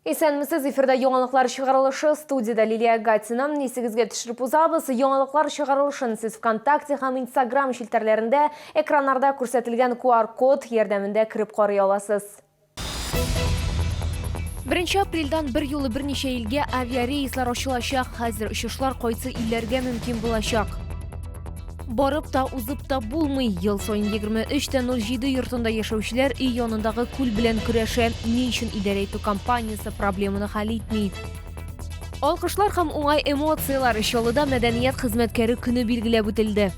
Исәнмесез, эфирда яңалыклар чыгарылышы, студиядә Лилия Гатина. Исегезгә төшереп узабыз, яңалыклар чыгарылышын сез ВКонтакте һәм Инстаграм челтәрләрендә экраннарда күрсәтелгән QR-код ярдәмендә кереп карый аласыз. Беренче апрельдән бер юлы берничә илгә авиарейслар ачылачак. Хәзер очышлар кайсы илләргә мөмкин булачак? Барып та, узып та булмый. Ел саен 23.07 йортында яшәүчеләр өй янындагы күл белән көрәшә. Ни өчен идарә итү компаниясе проблеманы хәл итми? Алкышлар һәм уңай эмоцияләр. Чаллыда мәдәният хезмәткәре көне билгеләп үтелде.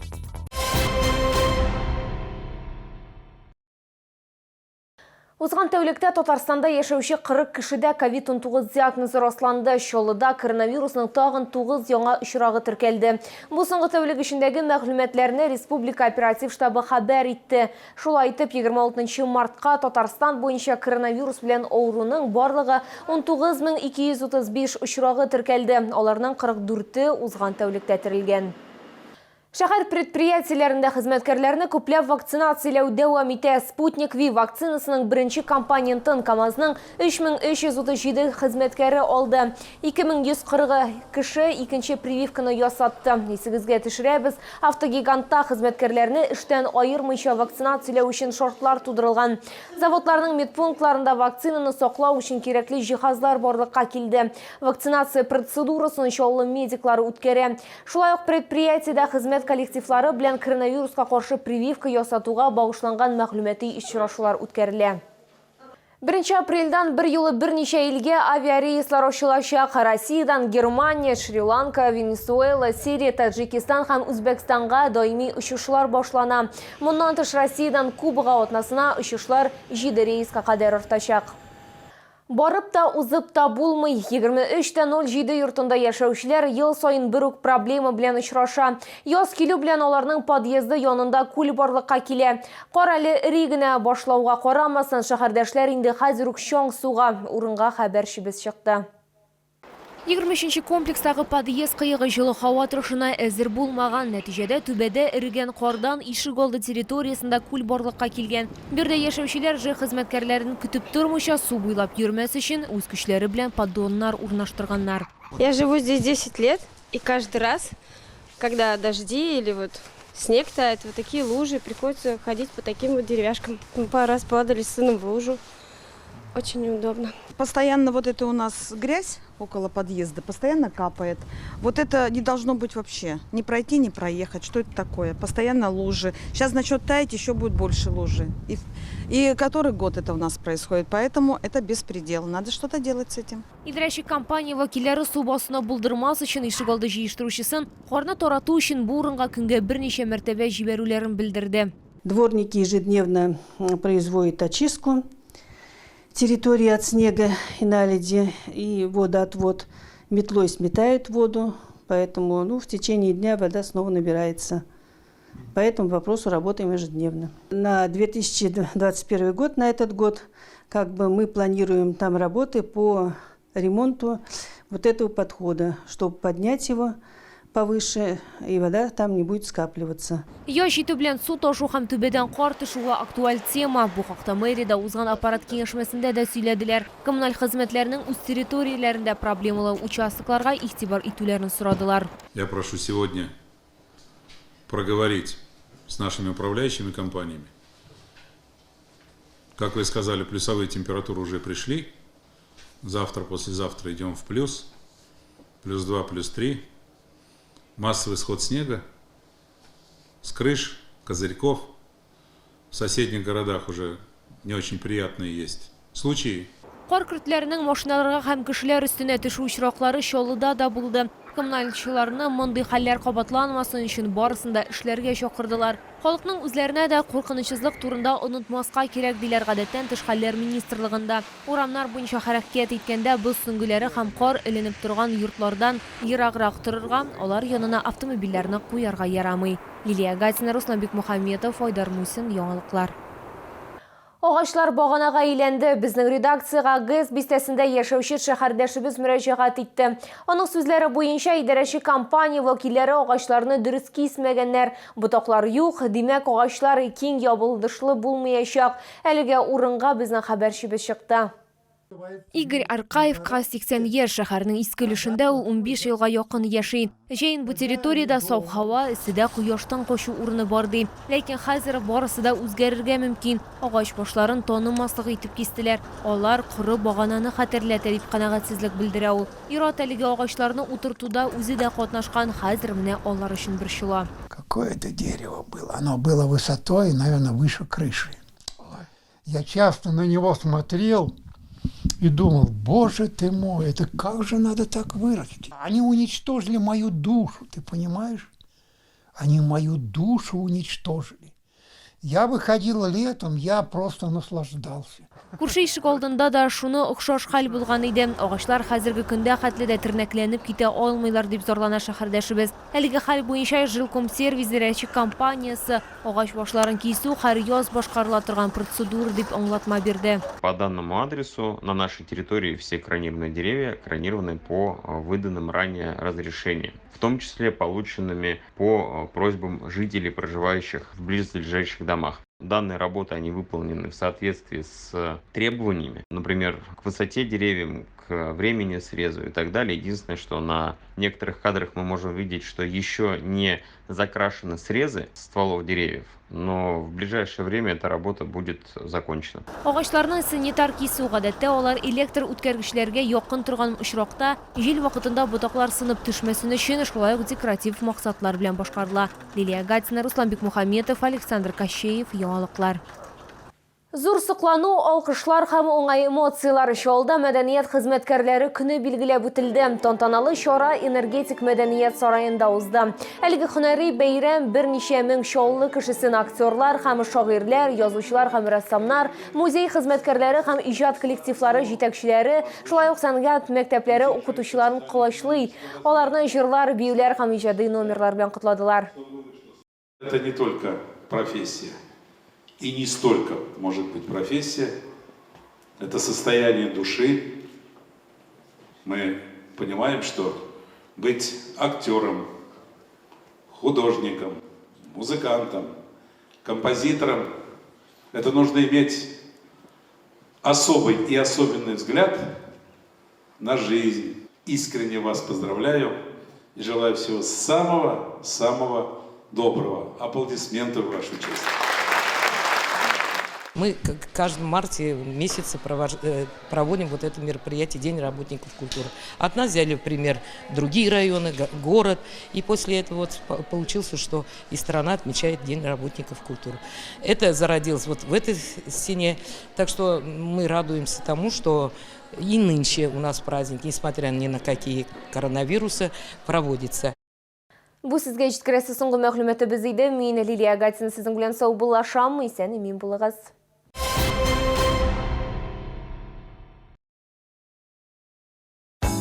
Узган тәүлектә Татарстанда яшәүче 40 кешедә ковид-19 диагнозы расланды. Чаллыда коронавирусның тагын 9 яңа очрагы теркәлде. Бу соңгы тәүлек эчендәге мәгълүматларны республика оператив штабы хәбәр итте. Шулай итеп, 26 мартка Татарстан буенча коронавирус белән авыруның барлыгы 19235 очрагы теркәлде. Аларның 44-е узган тәүлектә терелгән. Шәһәр предприятиеләрендә хезмәткәрләрне күпләп вакцинацияләү дәвам итә. Спутник Ви вакцинасының беренче компонентын КАМАЗның 3337 хезмәткәре алды. 2140 кеше икенче прививканы ясатты. Исегезгә төшерәбез, автогигантта хезмәткәрләрне эштән аермыйча вакцинацияләү өчен шартлар тудырылган. Заводларның медпунктларында вакцинаны саклау өчен кирәкле җиһазлар барлыкка килде. Вакцинация процедурасын Чаллы медиклары үткәрә. Шулай ук предприятиедә хезмәт коллективлары белән коронавируска каршы прививка ясатуга багышланган мәгълүмати очрашулар үткәрелә. Беренче апрельдән берьюлы берничә илгә авиарейслар ачылачак. Россиядән Германия, Шри-Ланка, Венесуэла, Сирия, Таҗикистан һәм Үзбәкстанга даими очышлар башлана. Моннан тыш, Россиядән Кубага атнасына очышлар җиде рейска кадәр артачак. Барып та, узып та булмый. 23 тә 07 йортында яшәүчеләр ел саен бер үк проблема белән очраша. Яз килү белән аларның подъезды янында күл барлыкка килә. Кар әле эри генә башлауга карамастан, шәһәрдәшләр инде хәзер үк чаң суга. Урынга хәбәрчебез чыкты. 23 нче комплекстагы подъезд кыегы җылы һава торышына әзер булмаган. Нәтиҗәдә, түбәдә эрегән кардан ишек алды территориясендә күл барлыкка килгән. Биредә яшәүчеләр ЖЭК хезмәткәрләрен көтеп тормыйча, су буйлап йөрмәс өчен, үз көчләре белән поддоннар урнаштырганнар. Я живу здесь десять лет, и каждый раз, когда дожди или вот снег тает, вот такие лужи, приходится ходить по таким вот деревяшкам. Мы пару раз падали с сыном в лужу. Очень неудобно. Постоянно вот это у нас грязь около подъезда, постоянно капает. Вот это не должно быть вообще. Не пройти, не проехать. Что это такое? Постоянно лужи. Сейчас начнет таять, еще будет больше лужи. И, и который год это у нас происходит. Поэтому это беспредел. Надо что-то делать с этим. Идарәче компания вәкилләре су басуны булдырмас өчен ишегалды җыештыручысын карны тарату өчен бу урынга көнгә берничә мәртәбә җибәрүләрен белдерде. Дворники ежедневно производят очистку территории от снега и наледи, и водоотвод. Метлой сметают воду, поэтому ну, в течение дня вода снова набирается. По этому вопросу работаем ежедневно. На 2021 год, на этот год, как бы мы планируем там работы по ремонту вот этого подхода, чтобы поднять его повыше, и вода там не будет скапливаться. Яз җитү белән су ташу һәм түбәдән кар төшүе актуаль тема. Бу хакта мэриядә узган аппарат киңәшмәсендә дә сөйләделәр. Коммуналь хезмәтләрнең үз территорияләрендә проблемалы участокларга игътибар итүләрен сорадылар. Я прошу сегодня проговорить с нашими управляющими компаниями. Как вы сказали, плюсовые температуры уже пришли. Завтра, послезавтра идем в плюс. Плюс 2, плюс 3. Массовый сход снега с крыш, козырьков. В соседних городах уже не очень приятные есть случаи. Кар көртләренең машиналарга һәм кешеләр өстенә төшү очраклары Чаллыда да булды. Коммуналчыларны мондый хәлләр кабатланмасын өчен барысын да эшләргә чакырдылар. Халыкның үзләренә дә куркынычсызлык турында онытмаска кирәк, диләр Гадәттән тыш хәлләр министрлыгында. Урамнар буенча хәрәкәт иткәндә боз сөңгеләре һәм кар эленеп торган йортлардан ераграк торырга, алар янына автомобильләрне куярга ярамый. Лилия Гатина, Руслан Бикмухаметов, Айдар Мусин, Яңалыклар. Агачлар баганага әйләнде. Безнең редакциягә ГЭС бистәсендә яшәүче шәһәрдәшебез мөрәҗәгать итте. Аның сүзләре буенча, идарәче компания вәкилләре агачларны дөрес кисмәгәннәр. Ботаклар юк, димәк, агачлар киң ябылдышлы булмаячак. Әлегә урынга безнең хәбәрчебез чыкты. Игорь Аркаевка 80 яшь, шәһәрнең иске өлешендә ул 15 елга якын яши. Җәен бу территориядә саф һава, эсседә кояштан качу урыны бар ди. Ләкин хәзер барысы да үзгәрергә мөмкин. Агач башларын танымаслык итеп кистеләр. Алар коры багананы хәтерләтә, дип канәгатьсезлек белдерә ул. Ир-ат әлеге агачларны утыртуда үзе дә катнашкан, хәзер менә алар өчен борчыла. Какое это дерево было? Оно было высотой, наверное, выше крыши. Я часто на него смотрел и думал, боже ты мой, это как же надо так вырасти? Они уничтожили мою душу, ты понимаешь? Они мою душу уничтожили. Я выходил летом, я просто наслаждался. Күрше ишек алдында да шуны охшаш хәл булган иде. Агачлар хәзерге көндә хәтле дә тернәкләнеп китә алмыйлар, дип зарлана шәһәрдәшебез. Әлеге хәл буенча Жилкомсервис идарәче компаниясе агач башларын кисү һәр яз башкарыла торган процедура дип аңлатма бирде. По данному адресу на нашей территории все кронированные деревья кронированы по выданным ранее разрешениям, в том числе полученными по просьбам жителей, проживающих в близлежащих домах. Данные работы, они выполнены в соответствии с требованиями, например, к высоте деревьев, к времени срезу и так далее. Единственное, что на некоторых кадрах мы можем видеть, что еще не закрашены срезы стволов деревьев, но в ближайшее время эта работа будет закончена. Агачларны санитар кисү гадәттә алар электр үткәргечләргә якын торган очракта җил вакытында ботаклар сынып төшмәсен өчен шулай ук декоратив максатлар белән башкарыла. Лилия Гатина, Руслан Бикмухаметов, Александр Кощеев, Яңалыклар. Зур соклану, алкышлар һәм уңай эмоцияләр. Чаллыда мәдәният хезмәткәрләре көне билгеләп үтелде. Тантаналы чара Энергетик мәдәният сараенда узды. Әлеге һөнәри бәйрәм берничә мең Чаллы кешесен актерлар һәм шагыйрьләр, язучылар һәм рәссамнар, музей хезмәткәрләре һәм иҗат коллективлары җитәкчеләре, шулай ук сәнгать мәктәпләре укытучыларын колачлый. Аларны җырлар, биюләр һәм иҗади номерлар белән котладылар. Это не только профессия. И не столько, может быть, профессия. Это состояние души. Мы понимаем, что быть актером, художником, музыкантом, композитором, это нужно иметь особый и особенный взгляд на жизнь. Искренне вас поздравляю и желаю всего самого-самого доброго. Аплодисменты в вашу честь. Мы в каждом марте месяце проводим вот это мероприятие День работников культуры. От нас взяли пример другие районы, город. И после этого вот получилось, что и страна отмечает День работников культуры. Это зародилось вот в этой стене. Так что мы радуемся тому, что и нынче у нас праздник, несмотря ни на какие коронавирусы, проводится. Бу сезгә җиткерәсе соңгы мәгълүматыбыз иде. Мин Лилия Гатина сезнең белән саубуллашам. Исән имин булыгыз.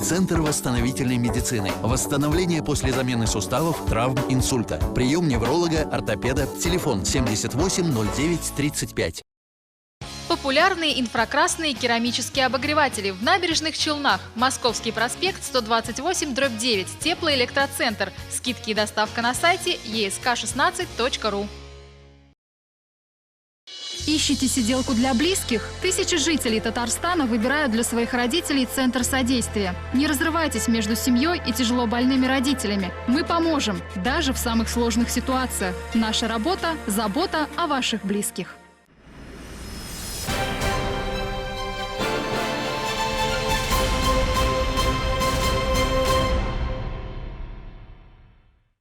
Центр восстановительной медицины. Восстановление после замены суставов, травм, инсульта. Прием невролога, ортопеда. Телефон 78 09 35. Популярные инфракрасные керамические обогреватели в Набережных Челнах. Московский проспект 128/9. Теплоэлектроцентр. Скидки и доставка на сайте esk16.ru. Ищете сиделку для близких? Тысячи жителей Татарстана выбирают для своих родителей Центр содействия. Не разрывайтесь между семьей и тяжело больными родителями. Мы поможем, даже в самых сложных ситуациях. Наша работа – забота о ваших близких.